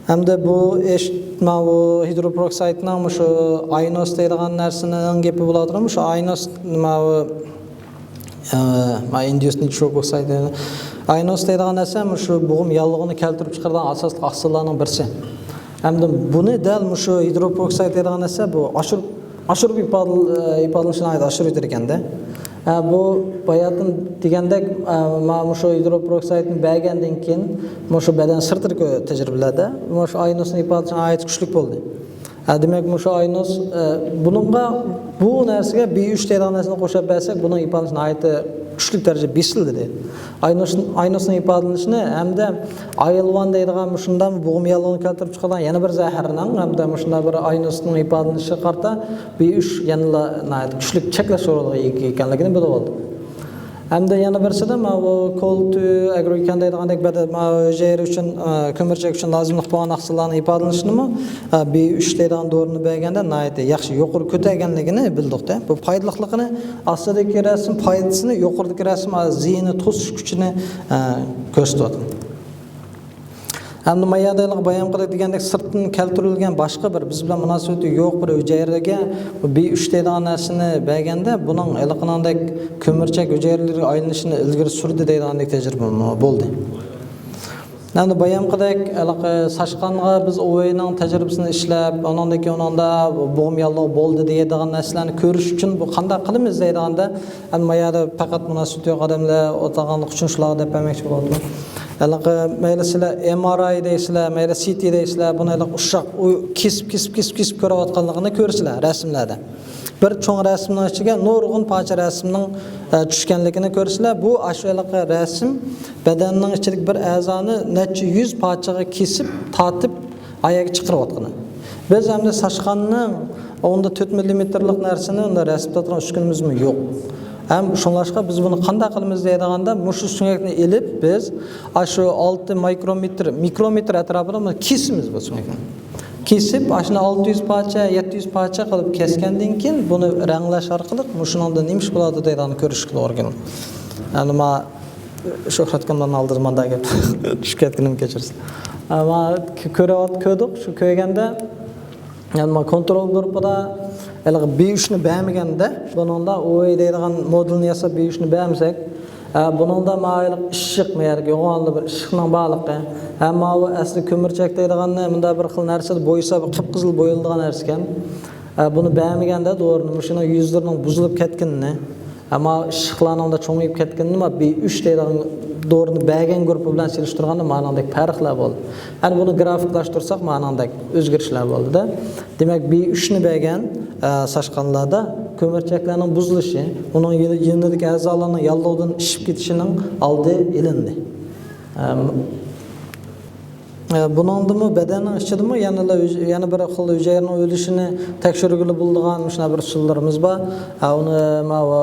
ھەمدە بۇ ئېش-، ماۋۇ ھىدروپېروكسايدنىڭ مۇشۇ ئاينوس دەيدىغان نەرسىنىڭ گېپى بولۇۋاتىدۇ. مۇشۇ ئاينوس ماۋۇ ئە، ما ئىندىيۇس نىتروك ئوكسايدى، ئاينوس دەيدىغان نەرسە مۇشۇ بوغۇم ياللۇغىنى كەلتۈرۈپ چىقىرىدىغان ئاساسلىق ئاقسىللارنىڭ بىرسى. ئەمدى بۇنى دەل مۇشۇ ھىدروپېروكسايد دەيدىغان نەرسە بۇ ئاشۇرۇپ، ئاشۇرۇپ ئىپادىل-، ئە، ئىپادىلىنىشنى ناھايىتى ئاشۇرۇۋېتىدىكەن-دە. ئە، بۇ باياتىن دېگەندەك، ئە، ما مۇشۇ ھىدروپېروكسايدنى بەرگەندىن كېيىن مۇشۇ بەدەن سىرتىدا كۆ-، تەجرىبىلەردە مۇشۇ ئاينوسنى ئىپادىلىشى ناھايىتى كۈچلۈك بولدى. ھە، دېمەك، مۇشۇ ئاينوس، ئە، بۇنىڭغا، بۇ نەرسىگە بى ئۈچ دەيدىغان نەرسىنى قوشۇپ بەرسەك، بۇنىڭ ئىپادىلىنىشى ناھايىتى كۈچلۈك دەرىجىدە بېسىلدى. ئاينوس، ئاينوسنىڭ ئىپادىلىنىشىنى ھەمدە ئايل ۋان دەيدىغان مۇشۇنداق بوغۇم ياللۇغىنى كەلتۈرۈپ چىقىدىغان يەنە بىر زەھەرنىڭ ھەمدە مۇشۇنداق بىر ئاينوسنىڭ ئىپادىلىنىشىگە قارىتا بى ئۈچ يەنىلا ناھايىتى كۈچلۈك چەكلەش رولىغا ئىگە ئىكەنلىكىنى بىلىپ ئالدۇق. ھەمدە يەنە بىرسىدە ماۋۇ كول تۈ ئەگروكەن دەيدىغاندەك بەدەن، ماۋۇ ھۈجەيرە ئۈچۈن، ئە، كۆمۈرچەك ئۈچۈن لازىملىق بولغان ئاقسىللارنىڭ ئىپادىلىنىشىنىمۇ، ئە، بى ئۈچ دەيدىغان دورىنى بەرگەندە ناھايىتى ياخشى يۇقىرى كۆتەرگەنلىكىنى بىلدۇق-دە. بۇ پايدىلىقلىقىنى ئاستىدىكى رەسىم پايدىسىنى، يۇقىرىدىكى رەسىم، ئە، زىيىنى توسۇش كۈچىنى، ئە، كۆرسىتىۋاتىدۇ. ئەمدى ما يەردە بايام قىلىپ دېگەندەك سىرتتىن كەلتۈرۈلگەن باشقا بىر بىز بىلەن مۇناسىۋىتى يوق بىر ھۈجەيرىگە بى ئۈچ دەيدىغان نەرسىنى بەرگەندە بۇنىڭ ھېلىقىنىڭدەك كۆمۈرچەك ھۈجەيرىلىرىگە ئايلىنىشىنى ئىلگىرى سۈردى دەيدىغاندەك تەجرىبە بولدى. ئەمدى بايامقىدەك ھېلىقى ساشقانغا بىز ئوۋېينىڭ تەجرىبىسىنى ئىشلەپ، ئۇنىڭدىن كېيىن ئۇنىڭدا بوغۇم ياللۇغى بولدى دەيدىغان نەرسىلەرنى كۆرۈش ئۈچۈن بۇ قانداق قىلىمىز دەيدىغاندا، ئەمما ما يەردە پەقەت مۇناسىۋىتى يوق ئادەملەر ئولتۇرغانلىقى ئۈچۈن شۇلارغا دەپ بەرمەكچى بولۇۋاتىمەن. ھېلىقى مەيلى سىلەر ئېم ئار ئاي دەيسىلەر، مەيلى سى تى دەيسىلەر، بۇنى ھېلىقى ئۇششاق ئۇ كېسىپ، كېسىپ، كېسىپ، كېسىپ كۆرۈۋاتقانلىقىنى كۆرىسىلەر رەسىملەردە. بىر چوڭ رەسىمنىڭ ئىچىگە نۇرغۇن پارچە رەسىمنىڭ، ئە، چۈشكەنلىكىنى كۆرىسىلەر. بۇ ئاشۇ ھېلىقى رەسىم بەدەننىڭ ئىچىدىكى بىر ئەزانى نەچچە يۈز پارچىغا كېسىپ، تارتىپ، ئايەگە چىقىرىۋاتقىنى. بىز ئەمدى ساشقاننىڭ ئوندا تۆت مىللىمېتىرلىق نەرسىنى ئۇندا رەسىم تارتىدىغان ئۈسكۈنىمىزمۇ يوق. ھەم شۇڭلاشقا بىز بۇنى قانداق قىلىمىز دەيدىغاندا، مۇشۇ سۆڭەكنى ئېلىپ، بىز ئاشۇ ئالتە مايكرومېتىر، مىكرومېتىر ئەتراپىدا بۇنى كېسىمىز بۇ سۆڭەكنى. كېسىپ، ئاشۇنى ئالتە يۈز پارچە، يەتتە يۈز پارچە قىلىپ كەسكەندىن كېيىن، بۇنى رەڭلەش ئارقىلىق مۇشۇنىڭدا نېمە ئىش بولىدۇ دەيدىغاننى كۆرۈشكە توغرا كېلىدۇ. يەنى ما شۆھرەتكە مۇنداق ئالدىرمانداق گەپ چۈشۈپ كەتكىنىمنى كەچۈرسىلەر. ئەمما كۆرۈۋات-، كۆردۇق، شۇ كۆرگەندە، يەنى ما كونترول گۇرۇپپىدا ھېلىقى بى ئۈچنى بەرمىگەندە، بۇنىڭدا ئوۋېي دەيدىغان مودېلنى ياساپ بى ئۈچنى بەرمىسەك، ئە، بۇنىڭدا ما ھېلىقى ئىششىق، ما يەردىكى يوغانلا بىر ئىششىقنىڭ بارلىقى، ھەم ماۋۇ ئەسلى كۆمۈرچەك دەيدىغاننى مۇنداق بىر خىل نەرسىدە بويىسا بىر قىپقىزىل بويىلىدىغان نەرسىكەن. ئە، بۇنى بەرمىگەندە دورىنى مۇشۇنىڭ يۈزلىرىنىڭ بۇزۇلۇپ كەتكىنىنى، ئەمما ئىششىقلارنىڭ چوڭىيىپ كەتكىنىنى ما بى ئۈچ دەيدىغان دورىنى بەرگەن گۇرۇپپا بىلەن سېلىشتۇرغاندا مانىڭدەك پەرقلەر بولدى. ئەنە بۇنى گرافىكلاشتۇرساق مانىڭدەك ئۆزگىرىشلەر بولدى-دە. دېمەك، بى ئۈچنى بەرگەن، ئە، ساشقانلاردا كۆمۈرچەكلەرنىڭ بۇزۇلۇشى، ئۇنىڭ يېنى-، يېنىدىكى ئەزالارنىڭ ياللۇغىدىن ئىششىپ كېتىشىنىڭ ئالدى ئېلىندى. ئەم، ئە، بۇنىڭدىمۇ بەدەننىڭ ئىچىدىمۇ يەنىلا ھۈج-، يەنە بىر خىل ھۈجەيرىنىڭ ئۆلۈشىنى تەكشۈرگىلى بولىدىغان مۇشۇنداق بىر ئۇسۇللىرىمىز بار. ئە، ئۇنى ماۋۇ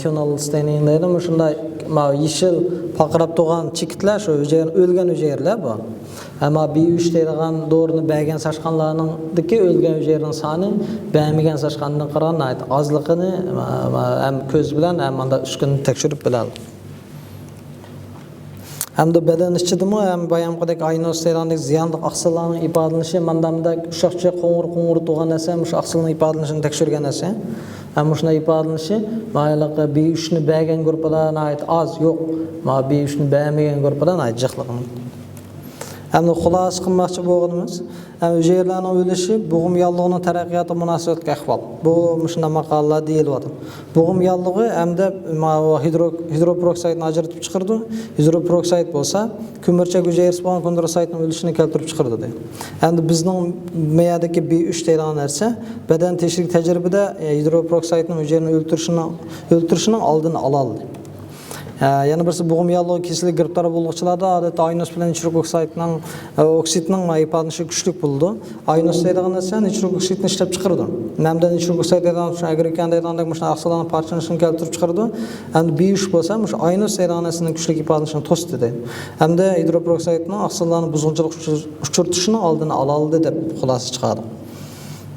تيۇنېل ستېينىڭ دەيدۇ، مۇشۇنداق ماۋۇ يېشىل پارقىراپ تۇرغان چېكىتلەر شۇ ھۈجەيرە، ئۆلگەن ھۈجەيرىلەر بۇ. ئەمما بى ئۈچ دەيدىغان دورىنى بەرگەن ساشقانلارنىڭدىكى ئۆلگەن ھۈجەيرىنىڭ سانى بەرمىگەن ساشقاندىن قارىغاندا ناھايىتى ئازلىقىنى، ئە، ئە، ھەم كۆز بىلەن، ھەم ماندا ئۈسكۈنىدە تەكشۈرۈپ بىلەلىدۇق. ھەمدە بەدەن ئىچىدىمۇ ھەم بايامقىدەك ئاينوس دەيدىغاندەك زىيانلىق ئاقسىللارنىڭ ئىپادىلىنىشى، ماندا مۇنداق ئۇششاقچە قوڭۇر-قوڭۇر تۇرغان نەرسە، مۇشۇ ئاقسىلنىڭ ئىپادىلىنىشىنى تەكشۈرگەن نەرسە. ھەم مۇشۇنداق ئىپادىلىنىشى، مايلىق بى ئۈچنى بەرگەن گۇرۇپپىدا ناھايىتى ئاز، يوق. ما بى ئۈچنى بەرمىگەن گۇرۇپپىدا ناھايىتى جىقلىق. ئەمدى خۇلاسە قىلماقچى بولغىنىمىز، ئەمدى ھۈجەيرىلەرنىڭ ئۆلۈشى بوغۇم ياللۇغىنىڭ تەرەققىياتىغا مۇناسىۋەتلىك ئەھۋال. بۇ مۇشۇنداق ماقالىلەر دېيىلىۋاتىدۇ. بوغۇم ياللۇغى ھەمدە ماۋۇ ھىدرو-، ھىدروپېروكسىدنى ئاجرىتىپ چىقىرىدۇ. ھىدروپېروكسىد بولسا كۆمۈرچەك ھۈجەيرىسى بولغان كوندروسايتنىڭ ئۆلۈشىنى كەلتۈرۈپ چىقىرىدۇ دەيدۇ. ئەمدى بىزنىڭ مەيەدىكى بى ئۈچ دەيدىغان نەرسە بەدەن تېشىلىك تەجرىبىدە، ئە، ھىدروپېروكسىدنىڭ ھۈجەيرىنى ئۆلتۈرۈشىنىڭ، ئۆلتۈرۈشىنىڭ ئالدىنى ئالالىدى. ئە، يەنە بىرسى، بوغۇم ياللۇغى كېسىلىگە گىرىپتار بولغۇچىلاردا ئادەتتە ئاينوس بىلەن نىترىك ئوكسىدنىڭ، ئە، ئوكسىدنىڭ ئىپادىلىنىشى كۈچلۈك بولىدۇ. ئاينوس دەيدىغان نەرسە نىترىك ئوكسىدنى ئىشلەپ چىقىرىدۇ. ھەمدە نىترىك ئوكسىد دەيدىغان شۇ ئاگروكان دەيدىغاندەك مۇشۇ ئاقسىللارنىڭ پارچىلىنىشىنى كەلتۈرۈپ چىقىرىدۇ. ھەمدە بى ئۈچ بولسا مۇشۇ ئاينوس دەيدىغان نەرسىنىڭ كۈچلۈك ئىپادىلىنىشىنى توستى دەيدۇ. ھەمدە ھىدروپېروكسىدنىڭ ئاقسىللارنى بۇزغۇنچىلىق ئۇچۇر-، ئۇچرىتىشىنىڭ ئالدىنى ئالالىدى دەپ خۇلاسە چىقاردۇق.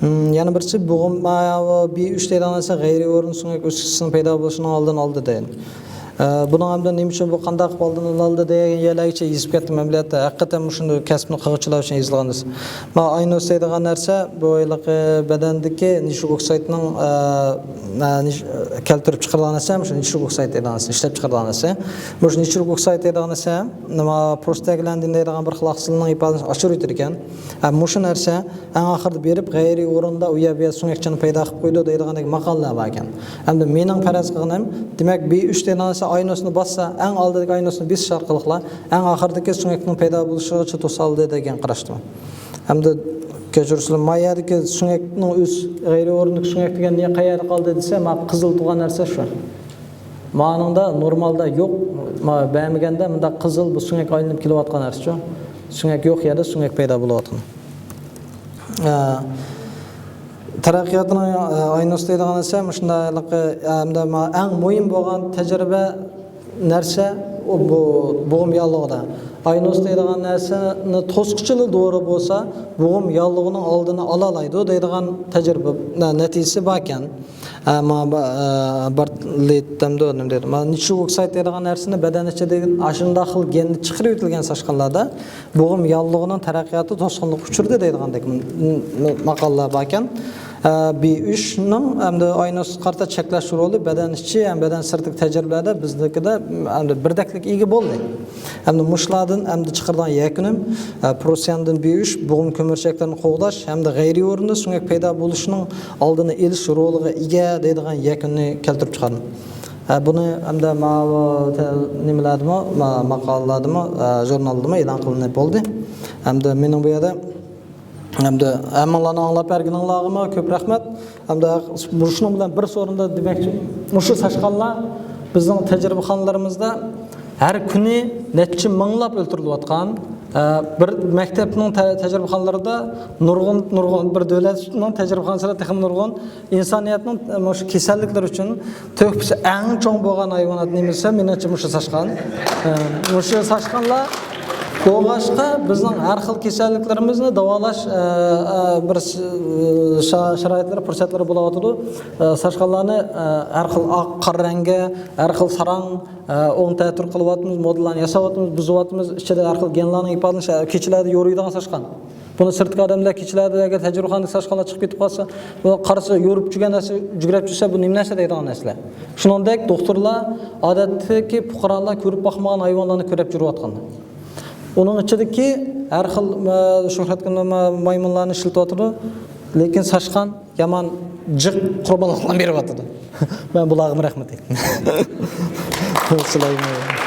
مم، يەنە بىرسى بوغۇم، ماۋۇ بى ئۈچ دەيدىغان نەرسە غەيرىي ئورۇن سۆڭەك ئۆسكۈسىنىڭ پەيدا بولۇشىنىڭ ئالدىنى ئالدى دەيدۇ. ئە، بۇنىڭ ھەمدە نېمە ئۈچۈن بۇ قانداق ئالدىنى ئالدى دېگەن يەرلەرگىچە يېزىپ كەتتىم ئەمەلىيەتتە. ھەقىقەتەن مۇشۇ كەسىپنى قىلغۇچىلار ئۈچۈن يېزىلغان نەرسە. ماۋۇ ئاينوس دەيدىغان نەرسە بۇ ھېلىقى بەدەندىكى نىترىك ئوكسىدنىڭ، ئە، ئە، نىش-، كەلتۈرۈپ چىقىرىدىغان نەرسە، مۇشۇ نىترىك ئوكسىد دەيدىغان نەرسە، ئىشلەپ چىقىرىدىغان نەرسە. مۇشۇ نىترىك ئوكسىد دەيدىغان نەرسە، نېمە، پروستاگلاندىن دەيدىغان بىر خىل ئاقسىلنىڭ ئىپادىلىنىشىنى ئاشۇرۇۋېتىدىكەن. ھە، مۇشۇ نەرسە ئەڭ ئاخىرىدا بېرىپ غەيرىي ئورۇندا ئۇ يەر بۇ يەر سۆڭەكچىنى پەيدا قىلىپ قويىدۇ دەيدىغاندەك ماقالىلەر بار ئىكەن. ئەمدى مېنىڭ پەرەز قىلغىنىم، دېمەك، بى ئۈچ دەيدىغان نەرسە ئاينوسنى باسسا، ئەڭ ئالدىدىكى ئاينوسنى بېسىش ئارقىلىقلا ئەڭ ئاخىرىدىكى سۆڭەكنىڭ پەيدا بولۇشىغىچە توسالدى دېگەن قاراشتىمەن. ئەمدى كەچۈرسىلەر، ما يەردىكى سۆڭەكنىڭ ئۆز غەيرىي ئورۇندىكى سۆڭەك دېگەن نېمە، قەيەردە قالدى دېسە، ما قىزىل تۇرغان نەرسە شۇ. مانىڭدا نورمالدا يوق، ما بەرمىگەندە مۇنداق قىزىل بۇ سۆڭەك ئايلىنىپ كېلىۋاتقان نەرسىچۇ. سۆڭەك يوق يەردە سۆڭەك پەيدا بولۇۋاتقان. ئە، تەرەققىياتنىڭ، ئە، ئاينوس دەيدىغان نەرسە مۇشۇنداق، ئە، ھەمدە ما-، ئەڭ مۇھىم بولغان تەجرىبە نەرسە ئۇ بۇ بوغۇم ياللۇغىدا. ئاينوس دەيدىغان نەرسىنى توسقۇچىلا دورا بولسا، بوغۇم ياللۇغىنىڭ ئالدىنى ئالالايدۇ دەيدىغان تەجرىبە، نە-، نەتىجىسى باركەن. ئە، ما-، با-، ئە، بارتلېت دەمدۇ، نېمە دەيدۇ؟ ما نىترىك ئوكسىد دەيدىغان نەرسىنى بەدەن ئىچىدىكى ئاشۇنداق خىل گېننى چىقىرىۋېتىلگەن چاشقانلاردا بوغۇم ياللۇغىنىڭ تەرەققىياتى توسقۇنلۇققا ئۇچرىدى دەيدىغاندەك م-، م-، ماقالىلەر باركەن. ئە، بى ئۈچنىڭ ئەمدى ئاينوسقا قارىتا چەكلەش رولى بەدەن ئىچى ھەم بەدەن سىرتىدىكى تەجرىبىلەردە بىزنىڭكىدە ئەمدى بىردەكلىككە ئىگە بولدى. ئەمدى مۇشۇلاردىن ئەمدى چىقىرىدىغان يەكۈنۈم، ئە، پروسياندىن بى ئۈچ بوغۇم كۆمۈرچەكلىرىنى قوغداش ھەمدە غەيرىي ئورۇندا سۆڭەك پەيدا بولۇشىنىڭ ئالدىنى ئېلىش رولىغا ئىگە دەيدىغان يەكۈننى كەلتۈرۈپ چىقاردىم. ئە، بۇنى ئەمدى ماۋۇ تە-، نېمىلەردىمۇ، ما-، ماقالىلەردىمۇ، ئە، ژۇرنالدىمۇ ئېلان قىلىنىپ بولدى. ئەمدى مېنىڭ بۇ يەردە ئەمدى ھەممىڭلارنىڭ ئاڭلاپ بەرگىنىڭلارغىمۇ كۆپ رەھمەت. ئەمدى مۇشۇنىڭ بىلەن بىر سورۇندا دېمەكچى، مۇشۇ چاشقانلار بىزنىڭ تەجرىبىخانىلىرىمىزدا ھەر كۈنى نەچچە مىڭلاپ ئۆلتۈرۈلۈۋاتقان، ئە، بىر مەكتەپنىڭ تە-، تەجرىبىخانىلىرىدا نۇرغۇن، نۇرغۇن، بىر دۆلەتنىڭ تەجرىبىخانىسىدا تېخىمۇ نۇرغۇن ئىنسانىيەتنىڭ مۇشۇ كېسەللىكلىرى ئۈچۈن تۆھپىسى ئەڭ چوڭ بولغان ھايۋانات نېمە دېسە، مېنىڭچە مۇشۇ چاشقان. ئە، مۇشۇ چاشقانلار بولغاچقا، بىزنىڭ ھەر خىل كېسەللىكلىرىمىزنى داۋالاش، ئە، ئە، بىر س-، شا-، شارائىتلىرى، پۇرسەتلىرى بولۇۋاتىدۇ. ئە، چاشقانلارنى، ئە، ھەر خىل ئاق، قارا رەڭگە، ھەر خىل ساراڭ، ئە، ئوڭ تەتۈر قىلىۋاتىمىز، مودېللارنى ياساۋاتىمىز، بۇزۇۋاتىمىز، ئىچىدە ھەر خىل گېنلارنىڭ ئىپادىلىنىشى، كېچىلەردە يورۇيدىغان چاشقان. بۇنى سىرتقى ئادەملەر كېچىلەردە ئەگەر تەجرىبىخانىدا چاشقانلار چىقىپ كېتىپ قالسا، بۇ قارىسا يورۇپ جۈرگەن نەرسە، جۈگرەپ جۈرسە، بۇ نېمە نەرسە دەيدىغان نەرسىلەر. شۇنىڭدەك دوختۇرلار ئادەتتىكى پۇقرالار كۆرۈپ باقمىغان ھايۋانلارنى كۆرۈپ جۈرۈۋاتقان. ئۇنىڭ ئىچىدىكى ھەر خىل، ئە، شۆھرەتكە ما-، مايمۇنلارنى ئىشلىتىۋاتىدۇ، لېكىن چاشقان يامان جىق قۇربانلىقلارنى بېرىۋاتىدۇ. مەن بۇلارغىمۇ رەھمەت ئېيتىمەن. سىلايمۇ.